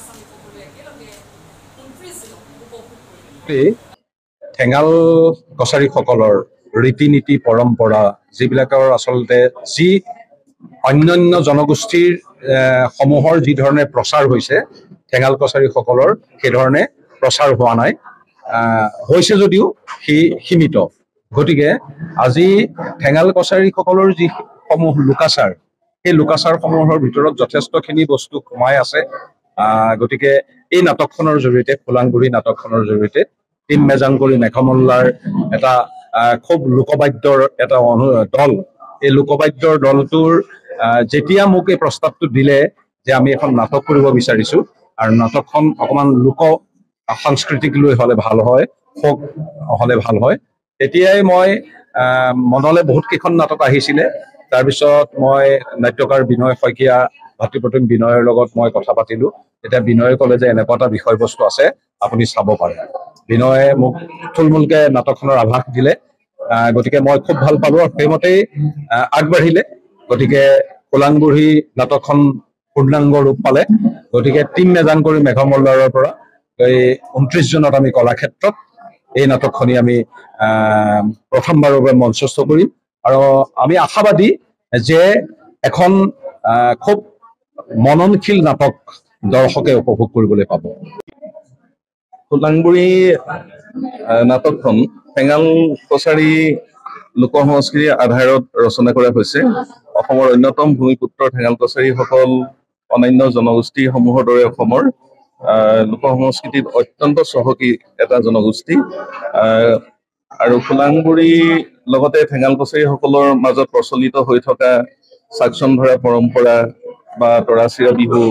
নাচ আমি সকলোৱে একেলগে 29 জুনত উপভোগ কৰিম। ঠেঙাল কছাৰীসকলৰ ৰীতি নীতি পৰম্পৰা যিবিলাকৰ আচলতে যি অন্যান্য জনগোষ্ঠীৰ সমূহৰ যি ধৰণে প্ৰচাৰ হৈছে, ঠেঙাল কছাৰীসকলৰ সেইধৰণে প্ৰচাৰ হোৱা নাই, হৈছে যদিও সি সীমিত। গতিকে আজি ঠেঙাল কছাৰীসকলৰ যিসমূহ লোকাচাৰ, সেই লোকাচাৰসমূহৰ ভিতৰত যথেষ্টখিনি বস্তু সোমাই আছে। গতিকে এই নাটকখনৰ জৰিয়তে, খোলাংগুৰি নাটকখনৰ জৰিয়তে টিম মেজাংকৰি মেঘমল্লাৰ এটা খুব লোকবাদ্যৰ এটা দল, এই লোকবাদ্যৰ দলটোৰ যেতিয়া মোক এই প্ৰস্তাৱটো দিলে যে আমি এখন নাটক কৰিব বিচাৰিছো আৰু নাটকখন অকণমান লোক সাংস্কৃতিক লৈ হ'লে ভাল হয়, ফ'ক হ'লে ভাল হয়, তেতিয়াই মই মনলৈ বহুত কেইখন নাটক আহিছিলে। তাৰপিছত মই নাট্যকাৰ বিনয় শইকীয়া, ভাতৃপ্ৰতিম বিনয়ৰ লগত মই কথা পাতিলো। তেতিয়া বিনয়ে ক'লে যে এনেকুৱা এটা বিষয়বস্তু আছে, আপুনি চাব পাৰে। বিনয়ে মোক থুলমূলকে নাটকখনৰ আভাস দিলে। গতিকে মই খুব ভাল পালো আৰু সেইমতেই আগবাঢ়িলে। গতিকে খোলাংবুঢ়ী নাটকখন পূৰ্ণাংগ ৰূপ পালে। গতিকে টিম মেজাংকৰি মেঘমল্লাৰৰ পৰা এই 29 জুনত আমি কলাক্ষেত্ৰত এই নাটকখনি আমি প্ৰথমবাৰৰ বাবে মঞ্চস্থ কৰিম আৰু আমি আশাবাদী যে এখন খুব মননশীল নাটক দৰ্শকে উপভোগ কৰিবলৈ পাব। খোলাংবুঢ়ী নাটকখন ঠেঙাল কছাৰী লোক সংস্কৃতিৰ আধাৰত ৰচনা কৰা হৈছে। অসমৰ অন্যতম ভূমিপুত্ৰ ঠেঙাল কছাৰীসকল অন্যান্য জনগোষ্ঠীসমূহৰ দৰে অসমৰ লোক সংস্কৃতিত অত্যন্ত চহকী এটা জনগোষ্ঠী। আৰু খোলাংবুঢ়ী লগতে ঠেঙাল কছাৰীসকলৰ মাজত প্ৰচলিত হৈ থকা চাকচন ধৰা পৰম্পৰা বা তৰাচিৰা বিহু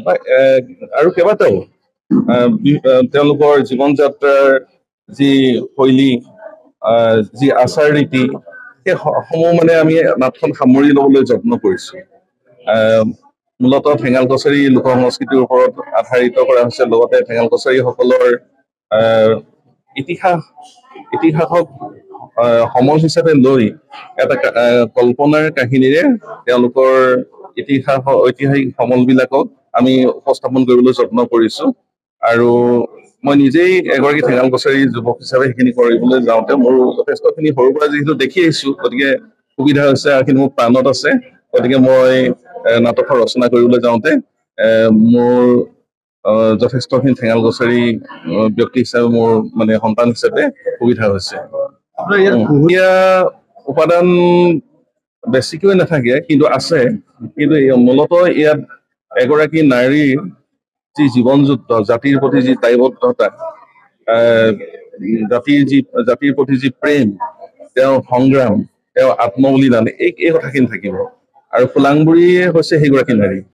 বা আৰু কেইবাটাও তেওঁলোকৰ জীৱন যাত্ৰাৰ যি শৈলী, যি আচাৰ ৰীতি, সেই সমূহ মানে আমি নাটখন সামৰি ল'বলৈ যত্ন কৰিছো। মূলতঃ ঠেঙাল কছাৰী লোক সংস্কৃতিৰ ওপৰত আধাৰিত কৰা হৈছে। লগতে ঠেঙাল কছাৰীসকলৰ ইতিহাসক সমল হিচাপে লৈ এটা কল্পনাৰ কাহিনীৰে তেওঁলোকৰ ইতিহাস, ঐতিহাসিক সমলবিলাকক আমি উপস্থাপন কৰিবলৈ যত্ন কৰিছো। আৰু মই নিজেই এগৰাকী ঠেঙাল কছাৰী যুৱক হিচাপে সেইখিনি কৰিবলৈ যাওঁতে মোৰ যথেষ্টখিনি সৰুৰ পৰা যিহেতু দেখি আহিছো, গতিকে সুবিধা হৈছে আৰু সেইখিনি মোৰ প্ৰাণত আছে। গতিকে মই নাটকখন ৰচনা কৰিবলৈ যাওঁতে মোৰ যথেষ্টখিনি ঠেঙাল কছাৰী ব্যক্তি হিচাপে, মোৰ মানে সন্তান হিচাপে সুবিধা হৈছে। উপাদান বেছিকৈ নাথাকে কিন্তু আছে। কিন্তু মূলতঃ ইয়াত এগৰাকী নাৰীৰ যি জীৱন যুদ্ধ, জাতিৰ প্ৰতি যি দায়বদ্ধতা, জাতিৰ প্ৰতি যি প্ৰেম, তেওঁৰ সংগ্ৰাম, তেওঁৰ আত্মবলিদান, এই কথাখিনি থাকিব। আৰু খোলাংবুঢ়ীয়ে হৈছে সেইগৰাকী নাৰী।